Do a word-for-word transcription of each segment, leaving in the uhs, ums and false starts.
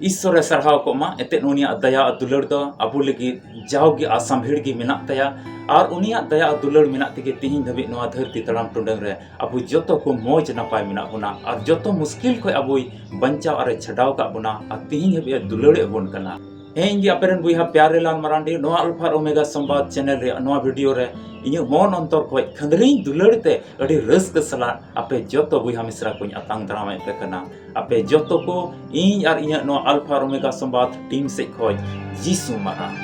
ᱤᱥᱥᱚᱨᱮ ᱥᱟᱨᱦᱟᱣ ᱠᱚᱜ ᱢᱟ᱾ ᱮᱱᱛᱮᱫ ᱩᱱᱤᱭᱟᱜ ᱫᱟᱭᱟ ᱟᱨ ᱫᱩᱞᱟᱹᱲ ᱫᱚ ᱟᱵᱚ ᱞᱟᱹᱜᱤᱫ ᱡᱟᱣᱜᱮ ᱟᱥᱟᱢᱵᱷᱤᱲ ᱜᱮ ᱢᱮᱱᱟᱜ ᱛᱟᱭᱟ᱾ ᱟᱨ ᱩᱱᱤᱭᱟᱜ ᱫᱟᱭᱟ ᱟᱨ ᱫᱩᱞᱟᱹᱲ ᱢᱮᱱᱟᱜ ᱛᱮᱜᱮ ᱛᱤᱦᱤᱧ ᱫᱷᱟᱹᱵᱤᱡ ᱱᱚᱣᱟ ᱫᱷᱟᱹᱨᱛᱤ ᱛᱟᱲᱟᱢ ᱴᱩᱰᱟᱹᱝ ᱨᱮ ᱟᱵᱚ ᱡᱚᱛᱚ ᱠᱚ ᱢᱚᱡᱽ ᱱᱟᱯᱟᱭ ᱢᱮᱱᱟᱜ ᱵᱚᱱᱟ ᱟᱨ ᱡᱚᱛᱚ ᱢᱩᱥᱠᱤᱞ ᱠᱷᱚᱱ ᱟᱵᱚᱭ ᱵᱟᱧᱪᱟᱣ ᱟᱨᱮ ᱪᱷᱟᱰᱟᱣ ᱠᱟᱜ ᱵᱚᱱᱟ ᱟᱨ ᱛᱤᱦᱤᱧ ᱦᱟᱹᱵᱤᱡ ᱮ ᱫᱩᱞᱟᱹᱲᱮᱫ ᱵᱚᱱ ᱠᱟᱱᱟ᱾ ᱦᱮᱸ, ᱤᱧ ᱜᱮ ᱟᱯᱮ ᱨᱮᱱ ᱵᱚᱭᱦᱟ ᱯᱭᱟᱨᱮ ᱞᱟᱞ ᱢᱟᱨᱟᱱᱰᱤ, ᱱᱚᱣᱟ ᱟᱞᱯᱷᱟ ᱟᱨ ᱳᱢᱮᱜᱟ ᱥᱚᱢᱵᱟᱫ ᱪᱮᱱᱮᱞ ᱨᱮᱭᱟᱜ ᱱᱚᱣᱟ ᱵᱷᱤᱰᱤᱭᱳ ᱨᱮ ᱤᱧᱟᱹᱜ ᱢᱚᱱ ᱚᱱᱛᱚᱨ ᱠᱷᱚᱱ ᱠᱷᱟᱹᱫᱽᱨᱤᱧ ᱫᱩᱞᱟᱹᱲ ᱛᱮ ᱟᱹᱰᱤ ᱨᱟᱹᱥᱠᱟᱹ ᱥᱟᱞᱟᱜ ᱟᱯᱮ ᱡᱚᱛᱚ ᱵᱚᱭᱦᱟ ᱢᱤᱥᱨᱟ ᱠᱚᱧ ᱟᱛᱟᱝ ᱫᱟᱨᱟᱢᱮᱫ ᱯᱮ ᱠᱟᱱᱟ᱾ ᱟᱯᱮ ᱡᱚᱛᱚ ᱠᱚ ᱤᱧ ᱟᱨ ᱤᱧᱟᱹᱜ ᱱᱚᱣᱟ ᱟᱞᱯᱷᱟ ᱟᱨ ᱳᱢᱮᱜᱟ ᱥᱚᱢᱵᱟᱫ ᱴᱤᱢ ᱥᱮᱫ ᱠᱷᱚᱱ ᱡᱤᱥᱩ ᱢᱟᱨᱟᱝ᱾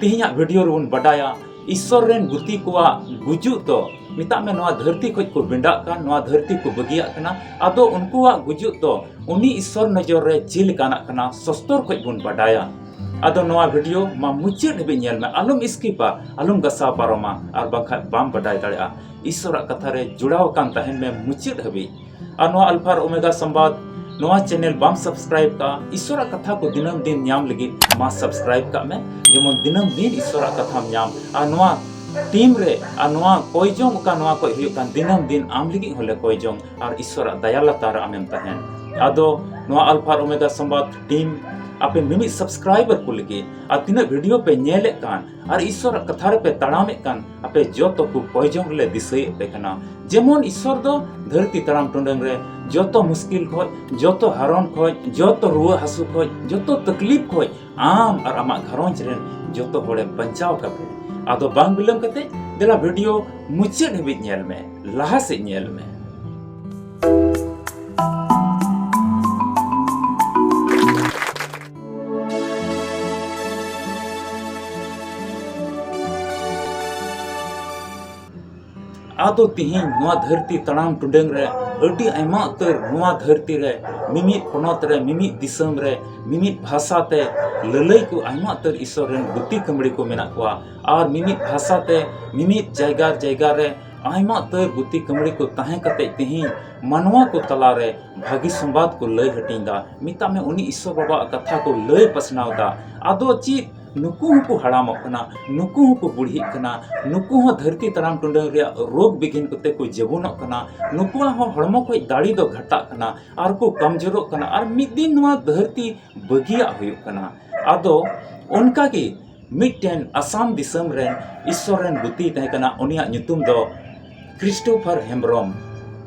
ᱛᱮᱦᱮᱧᱟᱜ ᱵᱷᱤᱰᱤᱭᱳ ᱨᱮᱵᱚᱱ ᱵᱟᱰᱟᱭᱟ, ᱤᱥᱥᱚᱨ ᱨᱮᱱ ᱜᱩᱛᱤ ᱠᱚᱣᱟᱜ ᱜᱩᱡᱩᱜ ᱫᱚ, ᱢᱮᱛᱟᱜ ᱢᱮ, ᱱᱚᱣᱟ ᱫᱷᱟᱹᱨᱛᱤ ᱠᱷᱚᱱ ᱠᱚ ᱵᱮᱸᱰᱟᱜ ᱠᱟᱱ, ᱱᱚᱣᱟ ᱫᱷᱟᱹᱨᱛᱤ ᱠᱚ ᱵᱟᱹᱜᱤᱭᱟᱜ ᱠᱟᱱᱟ᱾ ᱟᱫᱚ ᱩᱱᱠᱩᱣᱟᱜ ᱜᱩᱡᱩᱜ ᱫᱚ ᱩᱱᱤ ᱤᱥᱥᱚᱨ ᱱᱚᱡᱚᱨ ᱨᱮ ᱪᱮᱫ ᱞᱮᱠᱟᱱᱟᱜ ᱠᱟᱱᱟ, ᱥᱚᱥᱛᱚᱨ ᱠᱷᱚᱱ ᱵᱚᱱ ᱵᱟᱰᱟᱭᱟ᱾ ᱟᱫᱚ ᱱᱚᱣᱟ ᱵᱷᱤᱰᱤᱭᱳ ᱢᱟ ᱢᱩᱪᱟᱹᱫ ᱦᱟᱹᱵᱤᱡ ᱧᱮᱞ ᱢᱮ, ᱟᱞᱚᱢ ᱥᱠᱤᱯᱟ, ᱟᱞᱚᱢ ᱜᱟᱥᱟᱣ ᱯᱟᱨᱚᱢᱟ, ᱟᱨ ᱵᱟᱝᱠᱷᱟᱱ ᱵᱟᱢ ᱵᱟᱰᱟᱭ ᱫᱟᱲᱮᱭᱟᱜᱼᱟ᱾ ᱤᱥᱥᱚᱨᱟᱜ ᱠᱟᱛᱷᱟ ᱨᱮ ᱡᱚᱲᱟᱣ ᱟᱠᱟᱱ ᱛᱟᱦᱮᱱ ᱢᱮ ᱢᱩᱪᱟᱹᱫ ᱦᱟᱹᱵᱤᱡ᱾ ᱟᱨ ᱱᱚᱣᱟ ᱟᱞᱯᱷᱟ ᱟᱨ ᱳᱢᱮᱜᱟ ᱥᱚᱢᱵᱟᱫ ᱱᱚᱣᱟ ᱪᱮᱱᱮᱞ ᱵᱟᱢ ᱥᱟᱵᱥᱠᱨᱟᱭᱤᱵ ᱠᱟᱜᱼᱟ, ᱤᱥᱥᱚᱨᱟᱜ ᱠᱟᱛᱷᱟ ᱠᱚ ᱫᱤᱱᱟᱹᱢ ᱫᱤᱱ ᱧᱟᱢ ᱞᱟᱹᱜᱤᱫ ᱢᱟ ᱥᱟᱵᱥᱠᱨᱟᱭᱤᱵ ᱠᱟᱜ ᱢᱮ, ᱡᱮᱢᱚᱱ ᱫᱤᱱᱟᱹᱢ ᱫᱤᱱ ᱤᱥᱥᱚᱨᱟᱜ ᱠᱟᱛᱷᱟᱢ ᱧᱟᱢ᱾ ᱟᱨ ᱱᱚᱣᱟ ᱴᱤᱢ ᱨᱮ ᱟᱨ ᱱᱚᱣᱟ ᱠᱚᱭ ᱡᱚᱝ ᱚᱠᱟ ᱱᱚᱣᱟ ᱠᱷᱚᱱ ᱦᱩᱭᱩᱜ ᱠᱟᱱ, ᱫᱤᱱᱟᱹᱢ ᱫᱤᱱ ᱟᱢ ᱞᱟᱹᱜᱤᱫ ᱦᱚᱸᱞᱮ ᱠᱚᱭ ᱡᱚᱝ ᱟᱨ ᱤᱥᱥᱚᱨᱟᱜ ᱫᱟᱭᱟ ᱞᱟᱛᱟᱨ ᱨᱮ ᱟᱢᱮᱢ ᱛᱟᱦᱮᱱ᱾ ᱟᱫᱚ ᱱᱚᱣᱟ ᱟᱞᱯᱷᱟ ᱟᱨ ᱳᱢᱮᱜᱟ ᱥᱚᱢᱵᱟᱫ ᱴᱤᱢ ᱟᱯᱮ ᱢᱤᱢᱤᱫ ᱥᱟᱵᱥᱠᱨᱟᱭᱵᱟᱨ ᱠᱚ ᱞᱟᱹᱜᱤᱫ ᱟᱨ ᱛᱤᱱᱟᱹᱜ ᱵᱷᱤᱰᱤᱭᱳ ᱯᱮ ᱧᱮᱞᱮᱫ ᱠᱟᱱ ᱟᱨ ᱤᱥᱥᱚᱨᱟᱜ ᱠᱟᱛᱷᱟ ᱨᱮᱯᱮ ᱛᱟᱲᱟᱢᱮᱫ ᱠᱟᱱ, ᱟᱯᱮ ᱡᱚᱛᱚ ᱠᱚ ᱠᱚᱭ ᱡᱚᱝ ᱨᱮᱞᱮ ᱫᱤᱥᱟᱹᱭᱮᱫ ᱯᱮ ᱠᱟᱱᱟ᱾ ᱡᱮᱢᱚᱱ ᱤᱥᱥᱚᱨ ᱫᱚ ᱫᱷᱟᱹᱨᱛᱤ ᱛᱟᱲᱟᱢ ᱴᱩᱰᱟᱹᱝ ᱨᱮ ᱡᱚᱛᱚ ᱢᱩᱥᱠᱤᱞ ᱠᱷᱚᱡ, ᱡᱚᱛᱚ ᱦᱟᱨᱚᱱ ᱠᱷᱚᱡ, ᱡᱚᱛᱚ ᱨᱩᱣᱟᱹ ᱦᱟᱹᱥᱩ ᱠᱷᱚᱡ, ᱡᱚᱛᱚ ᱛᱟᱠᱞᱤᱯ ᱠᱷᱚᱡ ᱟᱢ ᱟᱨ ᱟᱢᱟᱜ ᱜᱷᱟᱨᱚᱸᱡᱽ ᱨᱮᱱ ᱡᱚᱛᱚ ᱦᱚᱲᱮ ᱵᱟᱧᱪᱟᱣ ᱠᱟᱯᱮ᱾ ᱟᱫᱚ ᱵᱟᱝ ᱵᱤᱞᱚᱢ ᱠᱟᱛᱮ ᱫᱮᱞᱟ ᱵᱷᱤᱰᱤᱭᱳ ᱢᱩᱪᱟᱹᱫ ᱦᱟᱹᱵᱤᱡ ᱧᱮᱞ ᱢᱮ, ᱞᱟᱦᱟ ᱥᱮᱫ ᱧᱮᱞ ᱢᱮ᱾ ᱟᱫᱚ ᱛᱤᱦᱤᱧ ᱱᱚᱣᱟ ᱫᱷᱟᱹᱨᱛᱤ ᱛᱟᱲᱟᱢ ᱴᱩᱰᱟᱹᱝ ᱨᱮ ᱟᱹᱰᱤ ᱟᱭᱢᱟ ᱩᱛᱟᱹᱨ ᱱᱚᱣᱟ ᱫᱷᱟᱹᱨᱛᱤ ᱨᱮ ᱢᱤᱢᱤᱫ ᱯᱚᱱᱚᱛ ᱨᱮ, ᱢᱤᱢᱤᱫ ᱫᱤᱥᱚᱢ ᱨᱮ, ᱢᱤᱢᱤᱫ ᱵᱷᱟᱥᱟ ᱛᱮ ᱞᱟᱹᱞᱟᱹᱭ ᱠᱚ ᱟᱭᱢᱟ ᱩᱛᱟᱹᱨ ᱤᱥᱥᱚᱨ ᱨᱮᱱ ᱜᱩᱛᱤ ᱠᱟᱹᱢᱲᱤ ᱠᱚ ᱢᱮᱱᱟᱜ ᱠᱚᱣᱟ᱾ ᱟᱨ ᱢᱤᱢᱤᱫ ᱵᱷᱟᱥᱟ ᱛᱮ ᱢᱤᱢᱤᱫ ᱡᱟᱭᱜᱟ ᱡᱟᱭᱜᱟ ᱨᱮ ᱟᱭᱢᱟ ᱩᱛᱟᱹᱨ ᱜᱩᱛᱤ ᱠᱟᱹᱢᱲᱤ ᱠᱚ ᱛᱟᱦᱮᱸ ᱠᱟᱛᱮ ᱛᱤᱦᱤᱧ ᱢᱟᱱᱣᱟ ᱠᱚ ᱛᱟᱞᱟᱨᱮ ᱵᱷᱟᱹᱜᱤ ᱥᱚᱢᱵᱟᱫ ᱠᱚ ᱞᱟᱹᱭ ᱦᱟᱹᱴᱤᱧ ᱫᱟ᱾ ᱢᱮᱛᱟᱜ ᱢᱮ, ᱩᱱᱤ ᱤᱥᱥᱚᱨ ᱵᱟᱵᱟᱣᱟᱜ ᱠᱟᱛᱷᱟ ᱠᱚ ᱞᱟᱹᱭ ᱯᱟᱥᱱᱟᱣ ᱫᱟ᱾ ᱟᱫᱚ ᱪᱮᱫ ᱱᱩᱠᱩ ᱦᱚᱸᱠᱚ ᱦᱟᱲᱟᱢᱚᱜ ᱠᱟᱱᱟ, ᱱᱩᱠᱩ ᱦᱚᱸᱠᱚ ᱵᱩᱲᱦᱤᱜ ᱠᱟᱱᱟ, ᱱᱩᱠᱩ ᱦᱚᱸ ᱫᱷᱟᱹᱨᱛᱤ ᱛᱟᱲᱟᱢ ᱴᱩᱰᱟᱹᱝ ᱨᱮᱭᱟᱜ ᱨᱳᱜᱽ ᱵᱤᱜᱷᱤᱱ ᱠᱚᱛᱮ ᱠᱚ ᱡᱮᱵᱚᱱᱚᱜ ᱠᱟᱱᱟ, ᱱᱩᱠᱩᱣᱟᱜ ᱦᱚᱸ ᱦᱚᱲᱢᱚ ᱠᱷᱚᱱ ᱫᱟᱲᱮ ᱫᱚ ᱜᱷᱟᱴᱟᱜ ᱠᱟᱱᱟ ᱟᱨ ᱠᱚ ᱠᱚᱢᱡᱳᱨᱚᱜ ᱠᱟᱱᱟ ᱟᱨ ᱢᱤᱫ ᱫᱤᱱ ᱱᱚᱣᱟ ᱫᱷᱟᱹᱨᱛᱤ ᱵᱟᱹᱜᱤᱭᱟᱜ ᱦᱩᱭᱩᱜ ᱠᱟᱱᱟ᱾ ᱟᱫᱚ ᱚᱱᱠᱟᱜᱮ ᱢᱤᱫᱴᱮᱱ ᱟᱥᱟᱢ ᱫᱤᱥᱚᱢ ᱨᱮᱱ ᱤᱥᱥᱚᱨ ᱨᱮᱱ ᱜᱩᱛᱤ ᱛᱟᱦᱮᱸ ᱠᱟᱱᱟ, ᱩᱱᱤᱭᱟᱜ ᱧᱩᱛᱩᱢ ᱫᱚ ᱠᱨᱤᱥᱴᱳᱯᱷᱟᱨ ᱦᱮᱢᱵᱨᱚᱢ᱾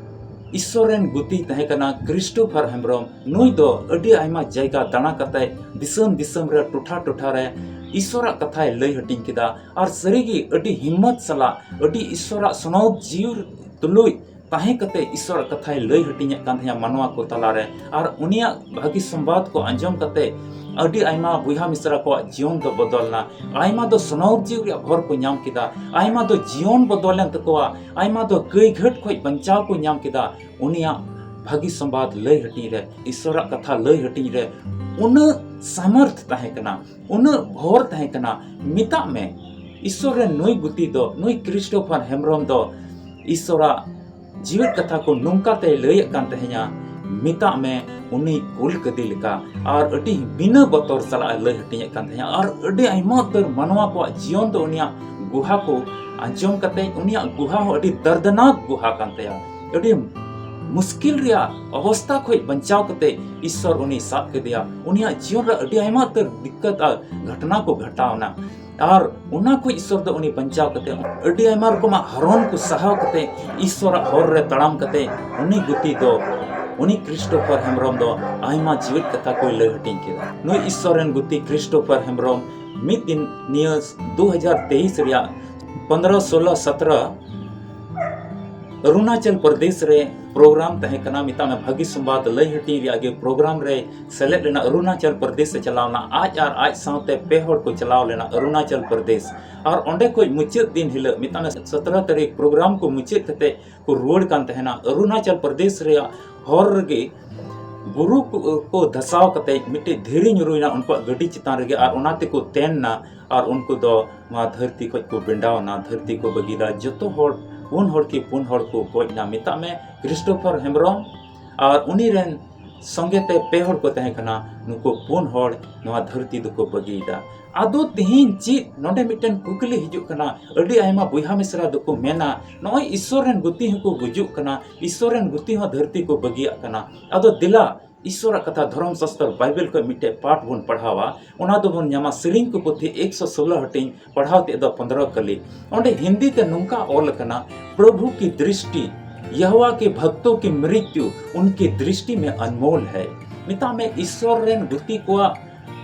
ᱤᱥᱥᱚᱨ ᱨᱮᱱ ᱜᱩᱛᱤ ᱛᱟᱦᱮᱸ ᱠᱟᱱᱟ ᱠᱨᱤᱥᱴᱳᱯᱷᱟᱨ ᱦᱮᱢᱵᱨᱚᱢ᱾ ᱱᱩᱭ ᱫᱚ ᱟᱹᱰᱤ ᱟᱭᱢᱟ ᱡᱟᱭᱜᱟ ᱫᱟᱬᱟ ᱠᱟᱛᱮ, ᱫᱤᱥᱚᱢ ᱫᱤᱥᱚᱢ ᱨᱮ, ᱴᱚᱴᱷᱟ ᱴᱚᱴᱷᱟ ᱨᱮ ᱤᱥᱥᱚᱨᱟᱜ ᱠᱟᱛᱷᱟᱭ ᱞᱟᱹᱭ ᱦᱟᱹᱴᱤᱧ ᱠᱮᱫᱟ᱾ ᱟᱨ ᱥᱟᱹᱨᱤᱜᱮ ᱟᱹᱰᱤ ᱦᱤᱢᱢᱚᱛ ᱥᱟᱞᱟᱜ, ᱟᱹᱰᱤ ᱤᱥᱥᱚᱨᱟᱜ ᱥᱚᱱᱚᱛ ᱡᱤᱣᱤ ᱛᱩᱞᱩᱡ ᱛᱟᱦᱮᱸ ᱠᱟᱛᱮ ᱤᱥᱥᱚᱨᱟᱜ ᱠᱟᱛᱷᱟᱭ ᱞᱟᱹᱭ ᱦᱟᱹᱴᱤᱧᱮᱫ ᱠᱟᱱ ᱛᱟᱦᱮᱸᱱᱟ ᱢᱟᱱᱣᱟ ᱠᱚ ᱛᱟᱞᱟᱨᱮ᱾ ᱟᱨ ᱩᱱᱤᱭᱟᱜ ᱵᱷᱟᱹᱜᱤ ᱥᱚᱢᱵᱟᱫ ᱠᱚ ᱟᱸᱡᱚᱢ ᱠᱟᱛᱮ ᱟᱹᱰᱤ ᱟᱭᱢᱟ ᱵᱚᱭᱦᱟ ᱢᱤᱥᱨᱟ ᱠᱚᱣᱟᱜ ᱡᱤᱭᱚᱱ ᱫᱚ ᱵᱚᱫᱚᱞ ᱮᱱᱟ᱾ ᱟᱭᱢᱟ ᱫᱚ ᱥᱚᱱᱚᱛ ᱡᱤᱣᱤ ᱨᱮᱭᱟᱜ ᱦᱚᱨ ᱠᱚ ᱧᱟᱢ ᱠᱮᱫᱟ, ᱟᱭᱢᱟ ᱫᱚ ᱡᱤᱭᱚᱱ ᱵᱚᱫᱚᱞ ᱮᱱ ᱛᱟᱠᱚᱣᱟ, ᱟᱭᱢᱟ ᱫᱚ ᱠᱟᱹᱭ ᱜᱷᱟᱹᱴ ᱠᱷᱚᱱ ᱵᱟᱧᱪᱟᱣ ᱠᱚ ᱧᱟᱢ ᱠᱮᱫᱟ᱾ ᱩᱱᱤᱭᱟᱜ ᱵᱷᱟᱹᱜᱤ ᱥᱚᱢᱵᱟᱫ ᱞᱟᱹᱭ ᱦᱟᱹᱴᱤᱧ ᱨᱮ, ᱤᱥᱥᱚᱨᱟᱜ ᱠᱟᱛᱷᱟ ᱞᱟᱹᱭ ᱦᱟᱹᱴᱤᱧ ᱨᱮ ᱩᱱᱟᱹᱜ ᱥᱟᱢᱚᱨᱛᱷ ᱛᱟᱦᱮᱸ ᱠᱟᱱᱟ, ᱩᱱᱟᱹᱜ ᱵᱷᱚᱨ ᱛᱟᱦᱮᱸ ᱠᱟᱱᱟ᱾ ᱢᱮᱛᱟᱜ ᱢᱮ, ᱤᱥᱥᱚᱨ ᱨᱮᱱ ᱱᱩᱭ ᱜᱩᱛᱤ ᱫᱚ, ᱱᱩᱭ ᱠᱨᱤᱥᱴᱳᱯᱷᱟᱨ ᱦᱮᱢᱵᱨᱚᱢ ᱫᱚ ᱤᱥᱥᱚᱨᱟᱜ ᱡᱤᱣᱮᱫ ᱠᱟᱛᱷᱟ ᱠᱚ ᱱᱚᱝᱠᱟ ᱛᱮᱭ ᱞᱟᱹᱭᱮᱫ ᱠᱟᱱ ᱛᱟᱦᱮᱸᱧᱟ, ᱢᱮᱛᱟᱜ ᱢᱮ ᱩᱱᱤ ᱠᱩᱞ ᱠᱟᱹᱫᱤ ᱞᱮᱠᱟ᱾ ᱟᱨ ᱟᱹᱰᱤ ᱵᱤᱱᱟᱹ ᱵᱚᱛᱚᱨ ᱥᱟᱞᱟᱜ ᱮ ᱞᱟᱹᱭ ᱦᱟᱹᱴᱤᱧᱮᱫ ᱠᱟᱱ ᱛᱟᱦᱮᱸᱧᱟ᱾ ᱟᱨ ᱟᱹᱰᱤ ᱟᱭᱢᱟ ᱩᱛᱟᱹᱨ ᱢᱟᱱᱣᱟ ᱠᱚᱣᱟᱜ ᱡᱤᱭᱚᱱ ᱫᱚ ᱩᱱᱤᱭᱟᱜ ᱜᱩᱦᱟ ᱠᱚ ᱟᱸᱡᱚᱢ ᱠᱟᱛᱮ, ᱩᱱᱤᱭᱟᱜ ᱜᱩᱦᱟ ᱦᱚᱸ ᱟᱹᱰᱤ ᱫᱟᱨᱫᱽᱱᱟᱠ ᱜᱩᱦᱟ ᱠᱟᱱ ᱛᱟᱭᱟ, ᱟᱹᱰᱤ ᱢᱩᱥᱠᱤᱞ ᱨᱮᱭᱟᱜ ᱚᱵᱚᱥᱛᱟ ᱠᱷᱚᱱ ᱵᱟᱧᱪᱟᱣ ᱠᱟᱛᱮ ᱤᱥᱥᱚᱨ ᱩᱱᱤ ᱥᱟᱵ ᱠᱮᱫᱮᱭᱟ᱾ ᱩᱱᱤᱭᱟᱜ ᱡᱤᱭᱚᱱ ᱨᱮ ᱟᱹᱰᱤ ᱟᱭᱢᱟ ᱩᱛᱟᱹᱨ ᱫᱤᱠᱠᱟᱛ ᱟᱨ ᱜᱷᱚᱴᱚᱱᱟ ᱠᱚ ᱜᱷᱟᱴᱟᱣ ᱮᱱᱟ᱾ ᱟᱨ ᱚᱱᱟ ᱠᱷᱚᱱ ᱤᱥᱥᱚᱨ ᱫᱚ ᱩᱱᱤ ᱵᱟᱧᱪᱟᱣ ᱠᱟᱛᱮ, ᱟᱹᱰᱤ ᱟᱭᱢᱟ ᱨᱚᱠᱚᱢᱟᱜ ᱦᱟᱨᱚᱱ ᱠᱚ ᱥᱟᱦᱟᱣ ᱠᱟᱛᱮ, ᱤᱥᱥᱚᱨᱟᱜ ᱦᱚᱨ ᱨᱮ ᱛᱟᱲᱟᱢ ᱠᱟᱛᱮ, ᱩᱱᱤ ᱜᱩᱛᱤ ᱫᱚ, ᱩᱱᱤ ᱠᱨᱤᱥᱴᱳᱯᱷᱟᱨ ᱦᱮᱢᱵᱨᱚᱢ ᱫᱚ ᱟᱭᱢᱟ ᱡᱤᱣᱮᱫ ᱠᱟᱛᱷᱟ ᱠᱚᱭ ᱞᱟᱹᱭ ᱦᱟᱹᱴᱤᱧ ᱠᱮᱫᱟ᱾ ᱱᱩᱭ ᱤᱥᱥᱚᱨ ᱨᱮᱱ ᱜᱩᱛᱤ ᱠᱨᱤᱥᱴᱳᱯᱷᱟᱨ ᱦᱮᱢᱵᱨᱚᱢ ᱢᱤᱫ ᱫᱤᱱ ᱱᱤᱭᱟᱹ ᱫᱩ ᱦᱟᱡᱟᱨ ᱛᱮᱭᱤᱥ ᱨᱮᱭᱟᱜ ᱯᱚᱱᱫᱽᱨᱚ, ᱥᱳᱞᱳ, ᱥᱚᱛᱨᱚ ᱚᱨᱩᱱᱟᱪᱚᱞ ᱯᱨᱚᱫᱮᱥ ᱨᱮ ᱯᱨᱳᱜᱨᱟᱢ ᱛᱟᱦᱮᱸ ᱠᱟᱱᱟ, ᱢᱮᱛᱟᱜ ᱢᱮ ᱵᱷᱟᱹᱜᱤ ᱥᱚᱢᱵᱟᱫ ᱞᱟᱹᱭ ᱦᱟᱹᱴᱤᱧ ᱨᱮᱭᱟᱜ ᱜᱮ ᱯᱨᱳᱜᱨᱟᱢ ᱨᱮ ᱥᱮᱞᱮᱫ ᱞᱮᱱᱟ᱾ ᱚᱨᱩᱱᱟᱪᱚᱞ ᱯᱨᱚᱫᱮᱥ ᱮ ᱪᱟᱞᱟᱣ ᱞᱮᱱᱟ᱾ ᱟᱡ ᱟᱨ ᱟᱡ ᱥᱟᱶᱛᱮ ᱯᱮ ᱦᱚᱲ ᱠᱚ ᱪᱟᱞᱟᱣ ᱞᱮᱱᱟ ᱚᱨᱩᱱᱟᱪᱚᱞ ᱯᱨᱚᱫᱮᱥ᱾ ᱟᱨ ᱚᱸᱰᱮ ᱠᱷᱚᱱ ᱢᱩᱪᱟᱹᱫ ᱫᱤᱱ ᱦᱤᱞᱳᱜ, ᱢᱮᱛᱟᱜ ᱢᱮ ᱥᱚᱛᱨᱚ ᱛᱟᱹᱨᱤᱠᱷ ᱯᱨᱳᱜᱨᱟᱢ ᱠᱚ ᱢᱩᱪᱟᱹᱫ ᱠᱟᱛᱮ ᱠᱚ ᱨᱩᱣᱟᱹᱲ ᱠᱟᱱ ᱛᱟᱦᱮᱱᱟ᱾ ᱚᱨᱩᱱᱟᱪᱚᱞ ᱯᱨᱚᱫᱮᱥ ᱨᱮᱭᱟᱜ ᱦᱚᱨ ᱨᱮᱜᱮ ᱵᱩᱨᱩ ᱠᱚ, ᱠᱚ ᱫᱷᱟᱥᱟᱣ ᱠᱟᱛᱮ ᱢᱤᱫᱴᱮᱡ ᱫᱷᱤᱨᱤ ᱧᱩᱨᱩᱭᱮᱱᱟ ᱩᱱᱠᱩᱣᱟᱜ ᱜᱟᱹᱰᱤ ᱪᱮᱛᱟᱱ ᱨᱮᱜᱮ, ᱟᱨ ᱚᱱᱟ ᱛᱮᱠᱚ ᱛᱮᱱ ᱮᱱᱟ᱾ ᱟᱨ ᱩᱱᱠᱩ ᱫᱚ ᱱᱚᱣᱟ ᱫᱷᱟᱹᱨᱛᱤ ᱠᱷᱚᱡ ᱠᱚ ᱵᱮᱸᱰᱟᱣ ᱮᱱᱟ, ᱫᱷᱟᱹᱨᱛᱤ ᱠᱚ ᱵᱟᱹᱜᱤᱭᱮᱫᱟ᱾ ᱡᱚᱛᱚ ᱦᱚᱲ, ᱯᱩᱱ ᱦᱚᱲ ᱠᱤ ᱯᱩᱱ ᱦᱚᱲ ᱠᱚ ᱜᱚᱡ ᱮᱱᱟ᱾ ᱢᱮᱛᱟᱜ ᱢᱮ ᱠᱨᱤᱥᱴᱳᱯᱷᱟᱨ ᱦᱮᱢᱵᱨᱚᱢ ᱟᱨ ᱩᱱᱤ ᱨᱮᱱ ᱥᱚᱸᱜᱮ ᱛᱮ ᱯᱮ ᱦᱚᱲ ᱠᱚ ᱛᱟᱦᱮᱸ ᱠᱟᱱᱟ᱾ ᱱᱩᱠᱩ ᱯᱩᱱ ᱦᱚᱲ ᱱᱚᱣᱟ ᱫᱷᱟᱹᱨᱛᱤ ᱫᱚᱠᱚ ᱵᱟᱹᱜᱤᱭᱮᱫᱟ᱾ ᱟᱫᱚ ᱛᱮᱦᱮᱧ ᱪᱮᱫ ᱱᱚᱰᱮ ᱢᱤᱫᱴᱮᱱ ᱠᱩᱠᱞᱤ ᱦᱤᱡᱩᱜ ᱠᱟᱱᱟ? ᱟᱹᱰᱤ ᱟᱭᱢᱟ ᱵᱚᱭᱦᱟ ᱢᱤᱥᱨᱟ ᱫᱚᱠᱚ ᱢᱮᱱᱟ, ᱱᱚᱜᱼᱚᱭ ᱤᱥᱥᱚᱨ ᱨᱮᱱ ᱜᱩᱛᱤ ᱦᱚᱸᱠᱚ ᱜᱩᱡᱩᱜ ᱠᱟᱱᱟ, ᱤᱥᱥᱚᱨ ᱨᱮᱱ ᱜᱩᱛᱤ ᱦᱚᱸ ᱫᱷᱟᱹᱨᱛᱤ ᱠᱚ ᱵᱟᱹᱜᱤᱭᱟᱜ ᱠᱟᱱᱟ᱾ ᱟᱫᱚ ᱫᱮᱞᱟ, ᱤᱥᱥᱚᱨᱟᱜ ᱠᱟᱛᱷᱟ ᱫᱷᱚᱨᱚᱢ ᱥᱟᱥᱛᱚᱨ ᱵᱟᱭᱵᱮᱞ ᱠᱷᱚᱱ ᱢᱤᱫᱴᱮᱡ ᱯᱟᱴ ᱵᱚᱱ ᱯᱟᱲᱦᱟᱣᱟ᱾ ᱚᱱᱟ ᱫᱚᱵᱚᱱ ᱧᱟᱢᱟ ᱥᱮᱨᱮᱧ ᱠᱚ ᱯᱩᱛᱷᱤ ᱮᱠᱥᱚ ᱥᱳᱞᱳ ᱦᱟᱹᱴᱤᱧ, ᱯᱟᱲᱦᱟᱣ ᱛᱮᱫ ᱫᱚ ᱯᱚᱱᱫᱽᱨᱚ ᱠᱟᱹᱞᱤ᱾ ᱚᱸᱰᱮ ᱦᱤᱱᱫᱤ ᱛᱮ ᱱᱚᱝᱠᱟ ᱚᱞ ᱟᱠᱟᱱᱟ, ᱯᱨᱚᱵᱷᱩ ᱠᱤ ᱫᱨᱤᱥᱴᱤ, ᱭᱮᱦᱳᱣᱟ ᱠᱮ ᱵᱷᱚᱠᱛᱳ ᱠᱤ ᱢᱨᱤᱛᱭᱩ ᱩᱱᱠᱤ ᱫᱨᱤᱥᱴᱤ ᱢᱮ ᱟᱱᱢᱳᱞ ᱦᱮ᱾ ᱢᱮᱛᱟᱜ ᱢᱮ, ᱤᱥᱥᱚᱨ ᱨᱮᱱ ᱜᱩᱛᱤ ᱠᱚᱣᱟᱜ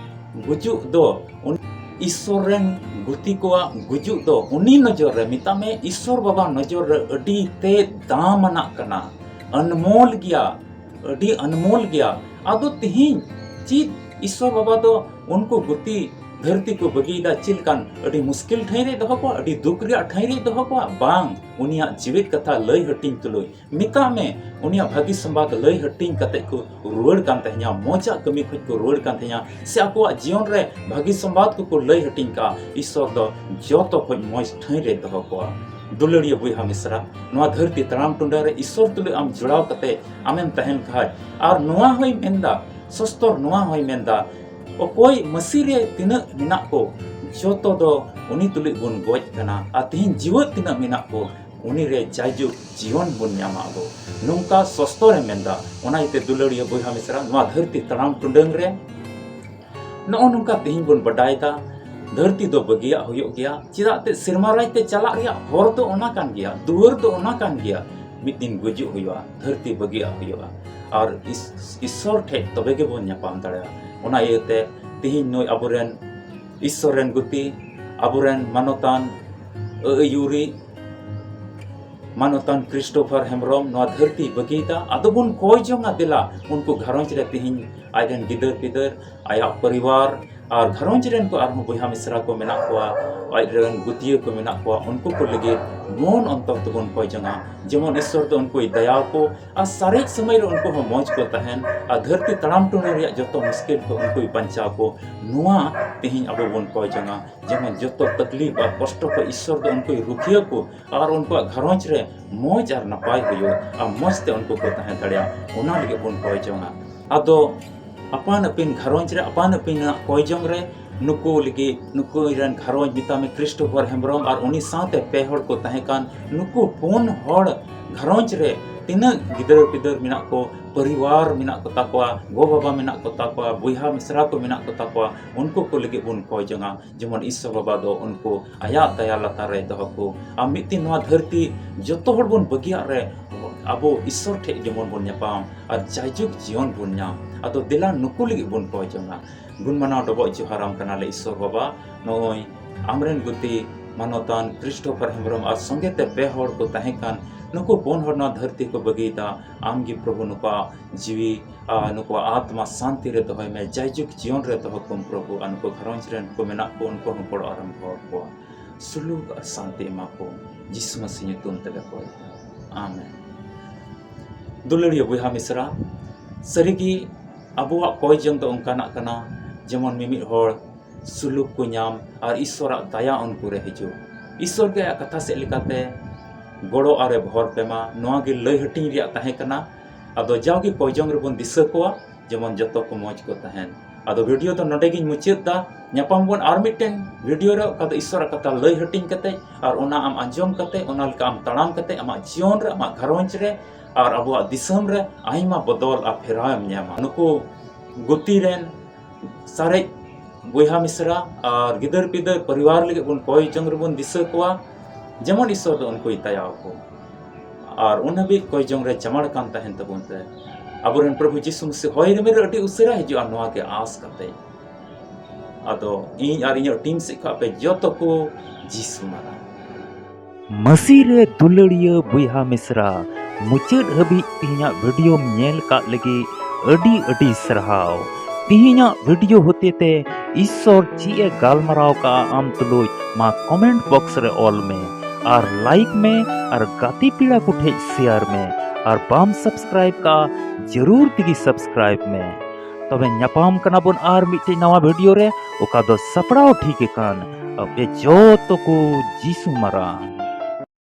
ᱜᱩᱡᱩᱜ ᱫᱚ ᱩᱱ-, ᱤᱥᱥᱚᱨ ᱨᱮᱱ ᱜᱩᱛᱤ ᱠᱚᱣᱟᱜ ᱜᱩᱡᱩᱜ ᱫᱚ ᱩᱱᱤ ᱱᱚᱡᱚᱨ ᱨᱮ, ᱢᱮᱛᱟᱜ ᱢᱮ, ᱤᱥᱥᱚᱨ ᱵᱟᱵᱟ ᱱᱚᱡᱚᱨ ᱨᱮ ᱟᱹᱰᱤ ᱛᱮᱫ ᱫᱟᱢ ᱟᱱᱟᱜ ᱠᱟᱱᱟ, ᱟᱱᱢᱳᱞ ᱜᱮᱭᱟ, ᱟᱹᱰᱤ ᱟᱱᱢᱳᱞ ᱜᱮᱭᱟ᱾ ᱟᱫᱚ ᱛᱮᱦᱮᱧ ᱪᱮᱫ ᱤᱥᱥᱚᱨ ᱵᱟᱵᱟ ᱫᱚ ᱩᱱᱠᱩ ᱜᱩᱛᱤ ᱫᱷᱟᱹᱨᱛᱤ ᱠᱚ ᱵᱟᱹᱜᱤᱭᱮᱫᱟ? ᱪᱮᱫ ᱞᱮᱠᱟᱱ ᱟᱹᱰᱤ ᱢᱩᱥᱠᱤᱞ ᱴᱷᱟᱹᱭ ᱨᱮᱭ ᱫᱚᱦᱚ ᱠᱚᱣᱟ, ᱟᱹᱰᱤ ᱫᱩᱠ ᱨᱮᱭᱟᱜ ᱴᱷᱟᱹᱭ ᱨᱮᱭ ᱫᱚᱦᱚ ᱠᱚᱣᱟ? ᱵᱟᱝ, ᱩᱱᱤᱭᱟᱜ ᱡᱤᱣᱮᱫ ᱠᱟᱛᱷᱟ ᱞᱟᱹᱭ ᱦᱟᱹᱴᱤᱧ ᱛᱩᱞᱩᱡ, ᱢᱮᱛᱟᱜ ᱢᱮ, ᱩᱱᱤᱭᱟᱜ ᱵᱷᱟᱹᱜᱤ ᱥᱚᱢᱵᱟᱫ ᱞᱟᱹᱭ ᱦᱟᱹᱴᱤᱧ ᱠᱟᱛᱮ ᱠᱚ ᱨᱩᱣᱟᱹᱲ ᱠᱟᱱ ᱛᱟᱦᱮᱸᱧᱟ, ᱢᱚᱡᱟᱜ ᱠᱟᱹᱢᱤ ᱠᱷᱚᱱ ᱠᱚ ᱨᱩᱣᱟᱹᱲ ᱠᱟᱱ ᱛᱟᱦᱮᱸᱧᱟ, ᱥᱮ ᱟᱠᱚᱣᱟᱜ ᱡᱤᱭᱚᱱ ᱨᱮ ᱵᱷᱟᱹᱜᱤ ᱥᱚᱢᱵᱟᱫ ᱠᱚᱠᱚ ᱞᱟᱹᱭ ᱦᱟᱹᱴᱤᱧ ᱠᱟᱜᱼᱟ, ᱤᱥᱥᱚᱨ ᱫᱚ ᱡᱚᱛᱚ ᱠᱷᱚᱱ ᱢᱚᱡᱽ ᱴᱷᱟᱹᱭ ᱨᱮ ᱫᱚᱦᱚ ᱠᱚᱣᱟ᱾ ᱫᱩᱞᱟᱹᱲᱤᱭᱟᱹ ᱵᱚᱭᱦᱟ ᱢᱤᱥᱨᱟ, ᱱᱚᱣᱟ ᱫᱷᱟᱹᱨᱛᱤ ᱛᱟᱲᱟᱢ ᱴᱩᱰᱟᱹ ᱨᱮ ᱤᱥᱥᱚᱨ ᱛᱩᱞᱩᱡ ᱟᱢ ᱡᱚᱲᱟᱣ ᱠᱟᱛᱮ ᱟᱢᱮᱢ ᱛᱟᱦᱮᱱ ᱠᱷᱟᱡ, ᱟᱨ ᱱᱚᱣᱟ ᱦᱚᱸᱭ ᱢᱮᱱᱫᱟ, ᱥᱚᱥᱛᱚᱨ ᱱᱚᱣᱟ ᱦᱚᱸᱭ ᱢᱮᱱᱫᱟ, ᱚᱠᱚᱭ ᱢᱟᱹᱥᱤ ᱨᱮ ᱛᱤᱱᱟᱹᱜ ᱢᱮᱱᱟᱜ ᱠᱚ, ᱡᱚᱛᱚ ᱫᱚ ᱩᱱᱤ ᱛᱩᱞᱩᱡ ᱵᱚᱱ ᱜᱚᱡ ᱠᱟᱱᱟ, ᱟᱨ ᱛᱮᱦᱮᱧ ᱡᱤᱣᱮᱫ ᱛᱤᱱᱟᱹᱜ ᱢᱮᱱᱟᱜ ᱠᱚ, ᱩᱱᱤ ᱨᱮ ᱡᱟᱭᱡᱩᱜᱽ ᱡᱤᱭᱚᱱ ᱵᱚᱱ ᱧᱟᱢᱟ ᱟᱵᱚ᱾ ᱱᱚᱝᱠᱟ ᱥᱚᱥᱛᱚᱨᱮ ᱢᱮᱱᱫᱟ᱾ ᱚᱱᱟ ᱤᱭᱟᱹᱛᱮ ᱫᱩᱞᱟᱹᱲᱤᱭᱟᱹ ᱵᱚᱭᱦᱟ ᱢᱤᱥᱨᱟ, ᱱᱚᱣᱟ ᱫᱷᱟᱹᱨᱛᱤ ᱛᱟᱲᱟᱢ ᱴᱩᱰᱟᱹᱝ ᱨᱮ ᱱᱚᱜᱼᱚ ᱱᱚᱝᱠᱟ ᱛᱮᱦᱮᱧ ᱵᱚᱱ ᱵᱟᱰᱟᱭᱮᱫᱟ, ᱫᱷᱟᱹᱨᱛᱤ ᱫᱚ ᱵᱟᱹᱜᱤᱭᱟᱜ ᱦᱩᱭᱩᱜ ᱜᱮᱭᱟ᱾ ᱪᱮᱫᱟᱜ ᱛᱮ ᱥᱮᱨᱢᱟ ᱨᱟᱡᱽ ᱛᱮ ᱪᱟᱞᱟᱜ ᱨᱮᱭᱟᱜ ᱦᱚᱨ ᱫᱚ ᱚᱱᱟ ᱠᱟᱱ ᱜᱮᱭᱟ, ᱫᱩᱣᱟᱹᱨ ᱫᱚ ᱚᱱᱟ ᱠᱟᱱ ᱜᱮᱭᱟ᱾ ᱢᱤᱫ ᱫᱤᱱ ᱜᱩᱡᱩᱜ ᱦᱩᱭᱩᱜᱼᱟ, ᱫᱷᱟᱹᱨᱛᱤ ᱵᱟᱹᱜᱤᱭᱟᱜ ᱦᱩᱭᱩᱜᱼᱟ, ᱟᱨ ᱤᱥ-, ᱤᱥᱥᱚᱨ ᱴᱷᱮᱡ ᱛᱚᱵᱮ ᱜᱮᱵᱚᱱ ᱧᱟᱯᱟᱢ ᱫᱟᱲᱮᱭᱟᱜᱼᱟ᱾ ᱚᱱᱟ ᱤᱭᱟᱹᱛᱮ ᱛᱮᱦᱮᱧ ᱱᱩᱭ ᱟᱵᱚᱨᱮᱱ ᱤᱥᱥᱚᱨ ᱨᱮᱱ ᱜᱩᱛᱤ, ᱟᱵᱚᱨᱮᱱ ᱢᱟᱱᱚᱛᱟᱱ ᱟᱹᱭᱩᱨᱤᱡ ᱢᱟᱱᱚᱛᱟᱱ ᱠᱨᱤᱥᱴᱳᱯᱷᱟᱨ ᱦᱮᱢᱵᱨᱚᱢ ᱱᱚᱣᱟ ᱫᱷᱟᱹᱨᱛᱤᱭ ᱵᱟᱹᱜᱤᱭᱮᱫᱟ᱾ ᱟᱫᱚ ᱵᱚᱱ ᱠᱚᱭ ᱡᱚᱝᱟ, ᱫᱮᱞᱟ, ᱩᱱᱠᱩ ᱜᱷᱟᱨᱚᱸᱡᱽ ᱨᱮ ᱛᱮᱦᱮᱧ ᱟᱡ ᱨᱮᱱ ᱜᱤᱫᱟᱹᱨ ᱯᱤᱫᱟᱹᱨ, ᱟᱭᱟᱜ ᱯᱚᱨᱤᱵᱟᱨ ᱟᱨ ᱜᱷᱟᱨᱚᱸᱡᱽ ᱨᱮᱱ ᱠᱚ ᱟᱨᱦᱚᱸ ᱵᱚᱭᱦᱟ ᱢᱤᱥᱨᱟ ᱠᱚ ᱢᱮᱱᱟᱜ ᱠᱚᱣᱟ, ᱟᱡ ᱨᱮᱱ ᱜᱩᱛᱤᱭᱟᱹ ᱠᱚ ᱢᱮᱱᱟᱜ ᱠᱚᱣᱟ, ᱩᱱᱠᱩ ᱠᱚ ᱞᱟᱹᱜᱤᱫ ᱢᱚᱱ ᱚᱱᱛᱚᱨ ᱛᱮᱵᱚᱱ ᱠᱚᱭ ᱡᱚᱝᱟ, ᱡᱮᱢᱚᱱ ᱤᱥᱥᱚᱨ ᱫᱚ ᱩᱱᱠᱩᱭ ᱫᱟᱭᱟ ᱟᱠᱚ ᱟᱨ ᱥᱟᱨᱮᱡ ᱥᱚᱢᱚᱭ ᱨᱮ ᱩᱱᱠᱩ ᱦᱚᱸ ᱢᱚᱡᱽ ᱠᱚ ᱛᱟᱦᱮᱱ ᱟᱨ ᱫᱷᱟᱹᱨᱛᱤ ᱛᱟᱲᱟᱢ ᱴᱩᱰᱟᱹ ᱨᱮᱭᱟᱜ ᱡᱚᱛᱚ ᱢᱩᱥᱠᱤᱞ ᱠᱚ ᱩᱱᱠᱩᱭ ᱵᱟᱧᱪᱟᱣ ᱠᱚ᱾ ᱱᱚᱣᱟ ᱛᱮᱦᱮᱧ ᱟᱵᱚ ᱵᱚᱱ ᱠᱚᱭ ᱡᱚᱝᱟ, ᱡᱮᱢᱚᱱ ᱡᱚᱛᱚ ᱛᱟᱠᱞᱤᱯ ᱟᱨ ᱠᱚᱥᱴᱚ ᱠᱷᱚᱱ ᱤᱥᱥᱚᱨ ᱫᱚ ᱩᱱᱠᱩᱭ ᱨᱩᱠᱷᱤᱭᱟᱹ ᱠᱚ ᱟᱨ ᱩᱱᱠᱩᱣᱟᱜ ᱜᱷᱟᱨᱚᱸᱡᱽ ᱨᱮ ᱢᱚᱡᱽ ᱟᱨ ᱱᱟᱯᱟᱭ ᱦᱩᱭᱩᱜ ᱟᱨ ᱢᱚᱡᱽ ᱛᱮ ᱩᱱᱠᱩ ᱠᱚ ᱛᱟᱦᱮᱸ ᱫᱟᱲᱮᱭᱟᱜ, ᱚᱱᱟ ᱞᱟᱹᱜᱤᱫ ᱵᱚᱱ ᱠᱚᱭ ᱡᱚᱝᱟ᱾ ᱟᱫᱚ ᱟᱯᱟᱱ ᱟᱹᱯᱤᱱ ᱜᱷᱟᱨᱚᱸᱡᱽ ᱨᱮ ᱟᱯᱟᱱ ᱟᱹᱯᱤᱱᱟᱜ ᱠᱚᱭ ᱡᱚᱝ ᱨᱮ ᱱᱩᱠᱩ ᱞᱟᱹᱜᱤᱫ ᱱᱩᱠᱩ ᱨᱮᱱ ᱜᱷᱟᱨᱚᱸᱡᱽ ᱢᱮᱛᱟᱜ ᱢᱮ ᱠᱨᱤᱥᱴᱳᱯᱷᱚᱨ ᱦᱮᱢᱵᱨᱚᱢ ᱟᱨ ᱩᱱᱤ ᱥᱟᱶᱛᱮ ᱯᱮ ᱦᱚᱲ ᱠᱚ ᱛᱟᱦᱮᱸ ᱠᱟᱱ ᱱᱩᱠᱩ ᱯᱩᱱ ᱦᱚᱲ ᱜᱷᱟᱨᱚᱸᱡᱽ ᱨᱮ ᱛᱤᱱᱟᱹᱜ ᱜᱤᱫᱟᱹᱨ ᱯᱤᱫᱟᱹᱨ ᱢᱮᱱᱟᱜ ᱠᱚ, ᱯᱚᱨᱤᱵᱟᱨ ᱢᱮᱱᱟᱜ ᱠᱚ ᱛᱟᱠᱚᱣᱟ, ᱜᱚ ᱵᱟᱵᱟ ᱢᱮᱱᱟᱜ ᱠᱚ ᱛᱟᱠᱚᱣᱟ, ᱵᱚᱭᱦᱟ ᱢᱤᱥᱨᱟ ᱠᱚ ᱢᱮᱱᱟᱜ ᱠᱚ ᱛᱟᱠᱚᱣᱟ, ᱩᱱᱠᱩ ᱠᱚ ᱞᱟᱹᱜᱤᱫ ᱵᱚᱱ ᱠᱚᱭ ᱡᱚᱝᱟ᱾ ᱡᱮᱢᱚᱱ ᱤᱥᱥᱚᱨ ᱵᱟᱵᱟ ᱫᱚ ᱩᱱᱠᱩ ᱟᱭᱟᱜ ᱫᱟᱭᱟ ᱞᱟᱛᱟᱨ ᱨᱮ ᱫᱚᱦᱚ ᱠᱚ᱾ ᱟᱨ ᱢᱤᱫ ᱫᱤᱱ ᱱᱚᱣᱟ ᱫᱷᱟᱹᱨᱛᱤ ᱡᱚᱛᱚ ᱦᱚᱲ ᱵᱚᱱ ᱵᱟᱹᱜᱤᱭᱟᱜ ᱨᱮ ᱟᱵᱚ ᱤᱥᱥᱚᱨ ᱴᱷᱮᱱ ᱡᱮᱢᱚᱱ ᱵᱚᱱ ᱧᱟᱯᱟᱢ ᱟᱨ ᱡᱟᱭᱡᱩᱜᱽ ᱡᱤᱭᱚᱱ ᱵᱚᱱ ᱧᱟᱢ᱾ ᱟᱫᱚ ᱫᱮᱞᱟ ᱱᱩᱠᱩ ᱞᱟᱹᱜᱤᱫ ᱵᱚᱱ ᱠᱚᱭ ᱡᱚᱝᱟ᱾ ᱜᱩᱱ ᱢᱟᱱᱟᱣ ᱰᱚᱵᱚᱜ ᱡᱚᱦᱟᱨᱟᱢ ᱠᱟᱱᱟᱞᱮ ᱤᱥᱥᱚᱨ ᱵᱟᱵᱟ᱾ ᱱᱚᱜᱼᱚᱭ ᱟᱢᱨᱮᱱ ᱜᱩᱛᱤ ᱢᱟᱱᱚᱛᱟᱱ ᱠᱨᱤᱥᱴᱳᱯᱷᱟᱨ ᱦᱮᱢᱵᱨᱚᱢ ᱟᱨ ᱥᱚᱸᱜᱮ ᱛᱮ ᱯᱮ ᱦᱚᱲ ᱠᱚ ᱛᱟᱦᱮᱸ ᱠᱟᱱ ᱱᱩᱠᱩ ᱯᱩᱱ ᱦᱚᱲ ᱱᱚᱣᱟ ᱫᱷᱟᱹᱨᱛᱤ ᱠᱚ ᱵᱟᱹᱜᱤᱭᱮᱫᱟ᱾ ᱟᱢ ᱜᱮ ᱯᱨᱚᱵᱷᱩ ᱱᱩᱠᱩᱣᱟᱜ ᱡᱤᱣᱤ ᱟᱨ ᱱᱩᱠᱩᱣᱟᱜ ᱟᱛᱢᱟ ᱥᱟᱱᱛᱤ ᱨᱮ ᱫᱚᱦᱚᱭ ᱢᱮ, ᱡᱟᱭᱡᱩᱜᱽ ᱡᱤᱭᱚᱱ ᱨᱮ ᱫᱚᱦᱚ ᱠᱚᱢ ᱯᱨᱚᱵᱷᱩ᱾ ᱟᱨ ᱱᱩᱠᱩ ᱜᱷᱟᱨᱚᱸᱡᱽ ᱨᱮᱱ ᱠᱚ ᱢᱮᱱᱟᱜ ᱠᱚ ᱩᱱᱠᱩ ᱦᱚᱸ ᱜᱚᱲᱚ ᱟᱨᱮᱢ ᱦᱚᱲ ᱠᱚᱣᱟ᱾ ᱥᱩᱞᱩᱠ ᱟᱨ ᱥᱟᱱᱛᱤ ᱮᱢᱟ ᱠᱚ, ᱡᱤᱥᱩ ᱢᱟᱹᱥᱤ ᱧᱩᱛᱩᱢ ᱛᱮᱞᱮ ᱠᱚᱭ᱾ ᱟᱢᱮᱱ᱾ ᱫᱩᱞᱟᱹᱲᱤᱭᱟᱹ ᱵᱚᱭᱦᱟ ᱢᱤᱥᱨᱟ, ᱥᱟᱹᱨᱤᱜᱮ ᱟᱵᱚᱣᱟᱜ ᱠᱚᱭ ᱡᱚᱝ ᱫᱚ ᱚᱱᱠᱟᱱᱟᱜ ᱠᱟᱱᱟ, ᱡᱮᱢᱚᱱ ᱢᱤᱢᱤᱫ ᱦᱚᱲ ᱥᱩᱞᱩᱠ ᱠᱚ ᱧᱟᱢ ᱟᱨ ᱤᱥᱥᱚᱨᱟᱜ ᱫᱟᱭᱟ ᱩᱱᱠᱩ ᱨᱮ ᱦᱤᱡᱩᱜ᱾ ᱤᱥᱥᱚᱨ ᱜᱮ ᱟᱭᱟᱜ ᱠᱟᱛᱷᱟ ᱥᱮᱫ ᱞᱮᱠᱟᱛᱮ ᱜᱚᱲᱚ ᱟᱨᱮ ᱵᱷᱚᱨ ᱯᱮᱢᱟ, ᱱᱚᱣᱟ ᱜᱮ ᱞᱟᱹᱭ ᱦᱟᱹᱴᱤᱧ ᱨᱮᱭᱟᱜ ᱛᱟᱦᱮᱸ ᱠᱟᱱᱟ᱾ ᱟᱫᱚ ᱡᱟᱣᱜᱮ ᱠᱚᱭ ᱡᱚᱝ ᱨᱮᱵᱚᱱ ᱫᱤᱥᱟᱹ ᱠᱚᱣᱟ, ᱡᱮᱢᱚᱱ ᱡᱚᱛᱚ ᱠᱚ ᱢᱚᱡᱽ ᱠᱚ ᱛᱟᱦᱮᱱ᱾ ᱟᱫᱚ ᱵᱷᱤᱰᱤᱭᱳ ᱫᱚ ᱱᱚᱰᱮ ᱜᱤᱧ ᱢᱩᱪᱟᱹᱫ ᱫᱟ᱾ ᱧᱟᱯᱟᱢ ᱵᱚᱱ ᱟᱨ ᱢᱤᱫᱴᱮᱱ ᱵᱷᱤᱰᱤᱭᱳ ᱨᱮ, ᱚᱠᱟ ᱫᱚ ᱤᱥᱥᱚᱨᱟᱜ ᱠᱟᱛᱷᱟ ᱞᱟᱹᱭ ᱦᱟᱹᱴᱤᱧ ᱠᱟᱛᱮ ᱟᱨ ᱚᱱᱟ ᱟᱢ ᱟᱸᱡᱚᱢ ᱠᱟᱛᱮ, ᱚᱱᱟ ᱞᱮᱠᱟ ᱟᱢ ᱛᱟᱲᱟᱢ ᱠᱟᱛᱮ ᱟᱢᱟᱜ ᱡᱤᱭᱚᱱ ᱨᱮ, ᱟᱢᱟᱜ ᱜᱷᱟᱨᱚᱸᱡᱽ ᱨᱮ ᱟᱨ ᱟᱵᱚᱣᱟᱜ ᱫᱤᱥᱚᱢ ᱨᱮ ᱟᱭᱢᱟ ᱵᱚᱫᱚᱞ ᱟᱨ ᱯᱷᱮᱨᱟᱣ ᱮᱢ ᱧᱟᱢᱟ᱾ ᱱᱩᱠᱩ ᱜᱩᱛᱤ ᱨᱮᱱ ᱥᱟᱨᱮᱡ ᱵᱚᱭᱦᱟ ᱢᱤᱥᱨᱟ ᱟᱨ ᱜᱤᱫᱟᱹᱨ ᱯᱤᱫᱟᱹᱨ ᱯᱚᱨᱤᱵᱟᱨ ᱞᱟᱹᱜᱤᱫ ᱵᱚᱱ ᱠᱚᱭ ᱡᱚᱝ ᱨᱮᱵᱚᱱ ᱫᱤᱥᱟᱹ ᱠᱚᱣᱟ, ᱡᱮᱢᱚᱱ ᱤᱥᱥᱚᱨ ᱫᱚ ᱩᱱᱠᱩᱭ ᱫᱟᱭᱟ ᱟᱠᱚ᱾ ᱟᱨ ᱩᱱ ᱦᱟᱹᱵᱤᱡ ᱠᱚᱭ ᱡᱚᱝ ᱨᱮ ᱡᱟᱢᱟᱲ ᱠᱟᱱ ᱛᱟᱦᱮᱱ ᱛᱟᱵᱚᱱ ᱛᱮ, ᱟᱵᱚᱨᱮᱱ ᱯᱨᱚᱵᱷᱩ ᱡᱤᱥᱩ ᱢᱟᱹᱥᱤ ᱦᱚᱭ ᱨᱤᱢᱤᱞ ᱨᱮ ᱟᱹᱰᱤ ᱩᱥᱟᱹᱨᱟ ᱦᱤᱡᱩᱜᱼᱟ, ᱱᱚᱣᱟ ᱜᱮ ᱟᱸᱥ ᱠᱟᱛᱮ᱾ ᱟᱫᱚ ᱤᱧ ᱟᱨ ᱤᱧᱟᱹᱜ ᱴᱤᱢ ᱥᱮᱫ ᱠᱷᱚᱱ ᱟᱯᱮ ᱡᱚᱛᱚ ᱠᱚ ᱡᱤᱥᱩ ᱢᱟᱨᱟᱝ᱾ ᱢᱟᱹᱥᱤ ᱨᱮ ᱫᱩᱞᱟᱹᱲᱤᱭᱟᱹ ᱵᱚᱭᱦᱟ ᱢᱤᱥᱨᱟ, ᱢᱩᱪᱟᱹᱫ ᱦᱟᱹᱵᱤᱡ ᱛᱮᱦᱮᱧᱟᱜ ᱵᱷᱤᱰᱤᱭᱳᱢ ᱧᱮᱞ ᱠᱟᱜ ᱞᱟᱹᱜᱤᱫ ᱟᱹᱰᱤ ᱟᱹᱰᱤ ᱥᱟᱨᱦᱟᱣ᱾ ᱛᱮᱦᱮᱧᱟᱜ ᱵᱷᱤᱰᱤᱭᱳ ᱦᱚᱛᱮᱛᱮ ᱤᱥᱥᱚᱨ ᱪᱮᱫ ᱮ ᱜᱟᱞᱢᱟᱨᱟᱣ ᱠᱟᱜᱼᱟ ᱟᱢ ᱛᱩᱞᱩᱡ, ᱢᱟ ᱠᱚᱢᱮᱱᱴ ᱵᱚᱠᱥ ᱨᱮ ᱚᱞ ᱢᱮ ᱟᱨ ᱞᱟᱭᱤᱠ ᱢᱮ ᱟᱨ ᱜᱟᱛᱮ ᱯᱮᱲᱟ ᱠᱚ ᱴᱷᱮᱡ ᱥᱮᱭᱟᱨ ᱢᱮ ᱟᱨ ᱵᱟᱢ ᱥᱟᱵᱥᱠᱨᱟᱭᱤᱵ ᱠᱟᱜᱼᱟ, ᱡᱟᱹᱨᱩᱲ ᱛᱮᱜᱮ ᱥᱟᱵᱥᱠᱨᱟᱭᱤᱵ ᱢᱮ᱾ ᱛᱚᱵᱮ ᱧᱟᱯᱟᱢ ᱠᱟᱱᱟ ᱵᱚᱱ ᱟᱨ ᱢᱤᱫᱴᱮᱡ ᱱᱟᱣᱟ ᱵᱷᱤᱰᱤᱭᱳ ᱨᱮ, ᱚᱠᱟ ᱫᱚ ᱥᱟᱯᱲᱟᱣ ᱴᱷᱤᱠ ᱟᱠᱟᱱ ᱟᱯᱮ ᱡᱚᱛᱚ ᱠᱚ ᱡᱤᱥᱩ ᱢᱟᱨᱟᱝ᱾